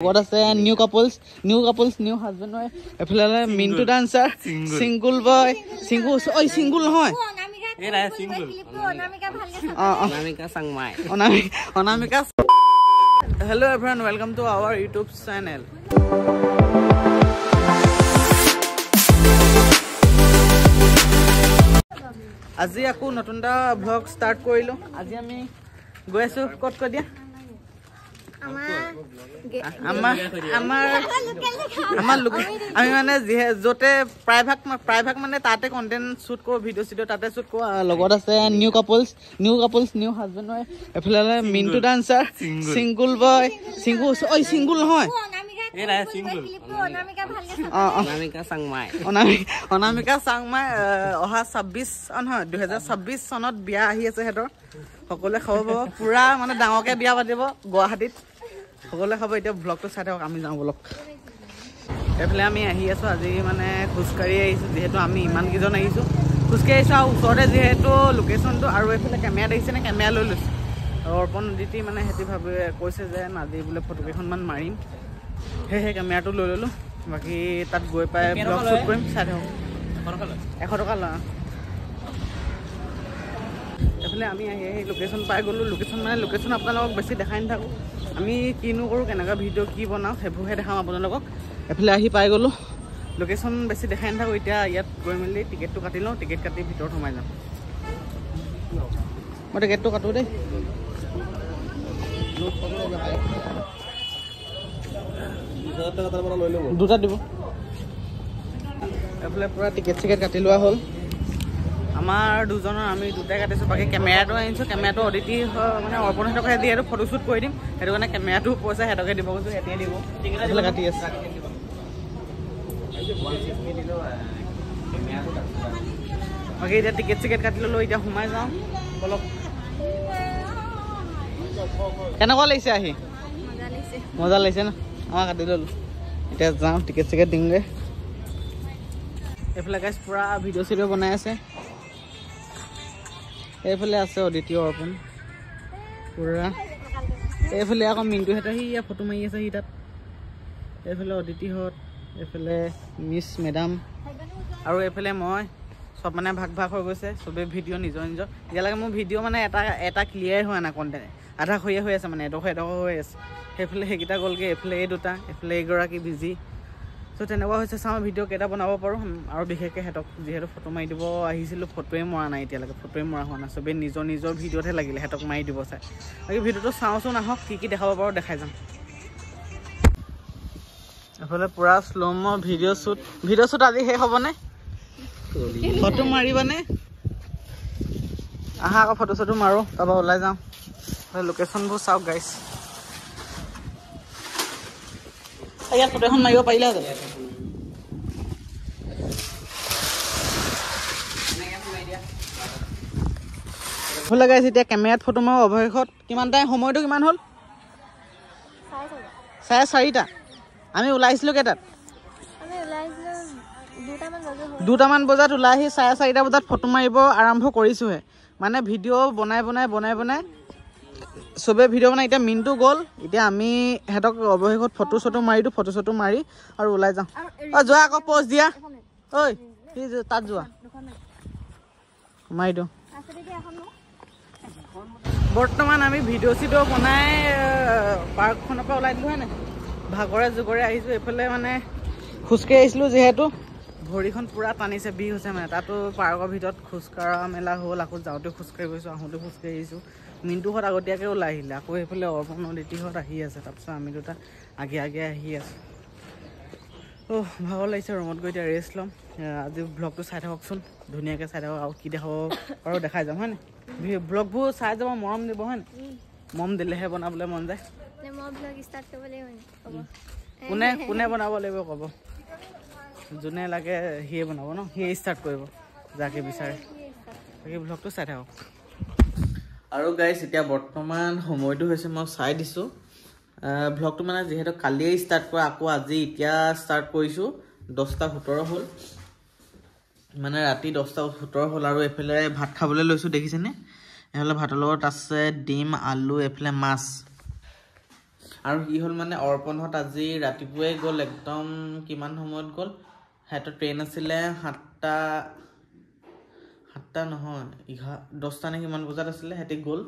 লগত আছে new couples, new couples, new husband wife. এফালে মিণ্টু ডান্সাৰ, চিংগুল বয়, চিংগুল, ঐ চিংগুল নহয়, Anamika. Hello everyone, welcome to our YouTube channel. আজি আকৌ নতুন এটা ভ্লগ ষ্টাৰ্ট কৰিলোঁ। আজি আমি গৈ আছোঁ ক'ত কৈ দিয়া? আমাৰ আমাৰ আমাৰ লোকে আমি মানে যিহে য'তে প্ৰায়ভাগ মানে তাতে কণ্টেণ্ট শ্বুট কৰোঁ, ভিডিঅ' চিডিঅ' তাতে শ্বুট কৰোঁ। লগত আছে new couples, new couples, new husband wife. এফালে মিণ্টু ডান্সাৰ, চিংগুল বয়, চিংগুল, ঐ চিংগুল নহয়, অনামিকা চাংমাই। অহা 26 নহয় 2026 চনত বিয়া আহি আছে সিহঁতৰ। সকলোৱে খাব পাব, পূৰা মানে ডাঙৰকৈ বিয়া পাতিব গুৱাহাটীত, সকলোৱে খাব। এতিয়া ভ্লগটো চাই থাকক, আমি যাওঁ বলক। এইফালে আমি আহি আছোঁ, আজি মানে খোজকাঢ়ি আহিছোঁ, যিহেতু আমি ইমানকেইজন আহিছোঁ খোজকাঢ়ি আহিছোঁ আৰু ওচৰতে যিহেতু লোকেশ্যনটো। আৰু এইফালে কেমেৰা দেখিছেনে, কেমেৰা লৈ লৈছোঁ। অৰ্পণ দিতি মানে সিহঁতি ভাবি কৈছে যে আজি বোলে ফটো কেইখনমান মাৰিম, সেয়েহে কেমেৰাটো লৈ ল'লোঁ। বাকী তাত গৈ পাই ব্লগ শ্বুট কৰিম, চাই থাকক। 100 টকা লয়। এইফালে আমি আহি আহি লোকেশ্যন পাই গ'লোঁ। লোকেশ্যন মানে লোকেশ্যন আপোনালোকক বেছি দেখাই নাথাকোঁ, আমি কিনো কৰোঁ, কেনেকুৱা ভিডিঅ' কি বনাওঁ সেইবোৰহে দেখাম আপোনালোকক। এইফালে আহি পাই গ'লোঁ, লোকেশ্যন বেছি দেখাই নাথাকোঁ। এতিয়া ইয়াত গৈ মেলি টিকেটটো কাটি লওঁ, টিকেট কাটি ভিতৰত সোমাই যাম। মই টিকেটটো কাটোঁ দেই। দুটা দিব। এইফালে পূৰা টিকেট চিকেট কাটি লোৱা হ'ল আমাৰ দুজনৰ, আমি দুটাই কাটিছোঁ। বাকী কেমেৰাটো আনিছোঁ, কেমেৰাটো অদিতি মানে অৰ্পণ সিহঁতকে দি আৰু ফটোশ্বুট কৰি দিম, সেইটো কাৰণে কেমেৰাটো পইচা সিহঁতকে দিব কৈছোঁ, সিহঁতিয়ে দিব। এইফালে কাটি আছে। বাকী এতিয়া টিকেট চিকেট কাটি ল'লোঁ, এতিয়া সোমাই যাওঁ বলক। কেনেকুৱা লাগিছে আহি? মজা লাগিছে ন? আমাৰ কাটি ল'লোঁ, এতিয়া যাওঁ টিকেট চিকেট দিওঁগৈ। এইফালে গাইজ পূৰা ভিডিঅ' চিডিঅ' বনাই আছে। এইফালে আছে অদিতি অৰ্পণ পূৰা। এইফালে আকৌ মিণ্টুহঁতে সি ইয়াত ফটো মাৰি আছে সি তাত। এইফালে অদিতিহঁত, এইফালে মিছ মেডাম আৰু এইফালে মই। চব মানে ভাগ ভাগ হৈ গৈছে, চবেই ভিডিঅ' নিজৰ নিজৰ। এতিয়ালৈকে মোৰ ভিডিঅ' মানে এটা এটা ক্লিয়াৰ হোৱা নাই, কণ্টেণ্ট আধা খৰীয়া হৈ আছে, মানে এডোখৰ এডোখৰ হৈ আছে। সেইফালে সেইকেইটা গ'লগৈ, এইফালে এই দুটা, এইফালে এইগৰাকী বিজি। চ' তেনেকুৱা হৈছে। চাওঁ ভিডিঅ' কেইটা বনাব পাৰোঁ। আৰু বিশেষকৈ সিহঁতক যিহেতু ফটো মাৰি দিব আহিছিলোঁ, ফটোৱে মৰা নাই এতিয়ালৈকে, ফটোৱে মৰা হোৱা নাই। চবেই নিজৰ নিজৰ ভিডিঅ'তহে লাগিলে, সিহঁতক মাৰি দিব চাই। বাকী ভিডিঅ'টো চাওঁচোন আহক, কি কি দেখাব পাৰোঁ দেখাই যাম। এইফালে পূৰা slow' video' shoot. Video' shoot আজি শেষ হ'বনে? ফটো মাৰিবানে? আহা আকৌ ফটো চটো মাৰোঁ, তাৰপৰা ওলাই যাওঁ। লোকেশ্যনবোৰ চাওক গাইছ। ইয়াত ফটো এখন মাৰিব পাৰিলে। গাইছ এতিয়া কেমেৰাত ফটো মাৰোঁ। অৱশেষত কিমান টাইম, সময়টো কিমান হ'ল? 4:30। আমি ওলাইছিলোঁ কেইটাত? 2টামান বজাত ওলাই আহি 4:30 বজাত ফটো মাৰিব আৰম্ভ কৰিছোঁহে। মানে ভিডিঅ' বনাই বনাই বনাই বনাই চবে ভিডিঅ' বনাই এতিয়া মিণ্টু গ'ল। এতিয়া আমি সিহঁতক অৱশেষত ফটো চটো মাৰি দিওঁ, ফটো চটো মাৰি আৰু ওলাই যাওঁ। অ' যোৱা আকৌ প'জ দিয়া, ঐ তাত যোৱা মাৰি দিওঁ। বৰ্তমান আমি ভিডিঅ' চিডিঅ' বনাই পাৰ্কখনৰ পৰা ওলাই দিলোঁ হয় নাই, ভাগৰে জোগৰে আহিছোঁ। এইফালে মানে খোজকাঢ়ি আহিছিলোঁ যিহেতু ভৰিখন পূৰা টানিছে, বিষ হৈছে মানে। তাতো পাৰ্কৰ ভিতৰত খোজকঢ়া মেলা হ'ল, আকৌ যাওঁতে খোজকাঢ়ি গৈছোঁ, আহোঁতে খোজকাঢ়ি আহিছোঁ। মিণ্টুহঁত আগতীয়াকৈ ওলাই আহিলে, আকৌ এইফালে অৰ্পণ অদিতিহঁত আহি আছে, তাৰপিছত আমি দুটা আগে আগে আহি আছোঁ। অ' ভাগৰ লাগিছে, ৰুমত গৈ এতিয়া ৰেষ্ট ল'ম। আজি ভ্লগটো চাই থাককচোন, ধুনীয়াকৈ চাই থাকক আৰু কি দেখাব পাৰোঁ দেখাই যাম হয় নাই। ভ্লগবোৰ চাই যাব, মৰম দিব হয় নাই, মৰম দিলেহে বনাবলৈ মন যায়। কোনে কোনে বনাব লাগিব ক'ব, যোনে লাগে সিয়ে বনাব ন, সিয়ে ষ্টাৰ্ট কৰিব যাকে বিচাৰে। বাকী ভ্লগটো চাই থাকক। আৰু গাইছ এতিয়া বৰ্তমান সময়টো হৈছে, মই চাই দিছোঁ ভ্লগটো মানে যিহেতু কালিয়ে ষ্টাৰ্ট কৰা, আকৌ আজি এতিয়া ষ্টাৰ্ট কৰিছোঁ। 10:17 হ'ল, মানে ৰাতি 10:17 হ'ল। আৰু এইফালে ভাত খাবলৈ লৈছোঁ, দেখিছেনে? এইফালে ভাতৰ লগত আছে ডিম, আলু, এইফালে মাছ। আৰু কি হ'ল মানে অৰ্পণহঁত আজি ৰাতিপুৱাই গ'ল, একদম কিমান সময়ত গ'ল, সিহঁতৰ ট্ৰেইন আছিলে সাতটা নহয় 10টা নে কিমান বজাত আছিলে, সিহঁতি গ'ল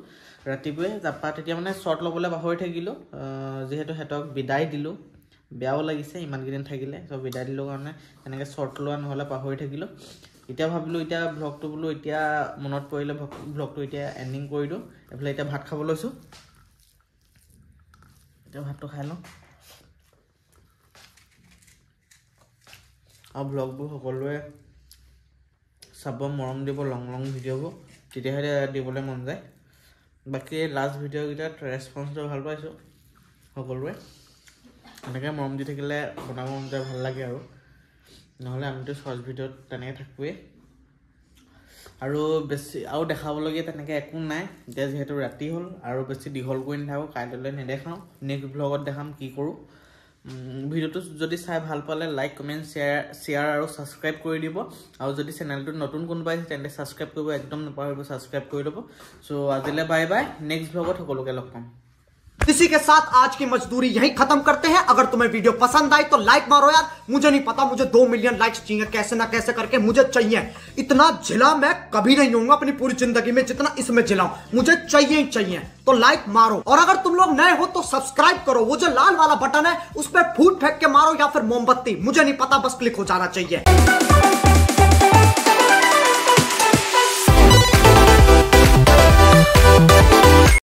ৰাতিপুৱাই। তাৰপৰা তেতিয়া মানে শ্বৰ্ট ল'বলৈ পাহৰি থাকিলোঁ, যিহেতু সিহঁতক বিদায় দিলোঁ, বেয়াও লাগিছে ইমানকেইদিন থাকিলে, চ' বিদায় দিলোঁ কাৰণে তেনেকৈ শ্বৰ্ট লোৱা নহ'লে পাহৰি থাকিলোঁ। এতিয়া ভাবিলোঁ এতিয়া ভ্লগটো বোলো এতিয়া মনত পৰিলে ভ্লগটো এতিয়া এণ্ডিং কৰি দিওঁ। এইফালে এতিয়া ভাত খাব লৈছোঁ, এতিয়া ভাতটো খাই লওঁ। আৰু ভ্লগবোৰ সকলোৱে চাব, মৰম দিব, লং লং ভিডিঅ'বোৰ, তেতিয়াহে দিবলৈ মন যায়। বাকী লাষ্ট ভিডিঅ'কেইটাত ৰেচপন্সটো ভাল পাইছোঁ সকলোৱে, এনেকৈ মৰম দি থাকিলে বনাব মন যায়, ভাল লাগে আৰু। নহ'লে আমিতো শ্বৰ্ট ভিডিঅ'ত তেনেকৈ থাকোঁৱেই। আৰু বেছি আৰু দেখাবলগীয়া তেনেকৈ একো নাই এতিয়া, যিহেতু ৰাতি হ'ল আৰু বেছি দীঘল কৰি নাথাকোঁ, কাইলৈ নেদেখাওঁ, নেক্সট ভ্লগত দেখাম কি কৰোঁ। ভিডিঅ'টো যদি চাই ভাল পালে লাইক, কমেণ্ট, শ্বেয়াৰ আৰু ছাবস্ক্ৰাইব কৰি দিব। আৰু যদি চেনেলটোত নতুন কোনোবা আহিছে তেন্তে ছাবস্ক্ৰাইব কৰিব একদম নাপাহৰিব, ছাবস্ক্ৰাইব কৰি ল'ব। চ' আজিলৈ বাই বাই, নেক্সট ভ্লগত সকলোকে লগ পাম। इसी के साथ आज की मजदूरी यहीं खत्म करते हैं। अगर तुम्हें वीडियो पसंद आई तो लाइक मारो यार, मुझे नहीं पता, मुझे 2 मिलियन लाइक्स चाहिए, कैसे ना कैसे करके मुझे चाहिए। इतना झिला मैं कभी नहीं होऊंगा अपनी पूरी जिंदगी में जितना इसमें झिलाऊं, मुझे चाहिए ही चाहिए, तो लाइक मारो। और अगर तुम लोग नए हो तो सब्सक्राइब करो, वो जो लाल वाला बटन है उस पर फूट फेंक के मारो या फिर मोमबत्ती, मुझे नहीं पता, बस क्लिक हो जाना चाहिए।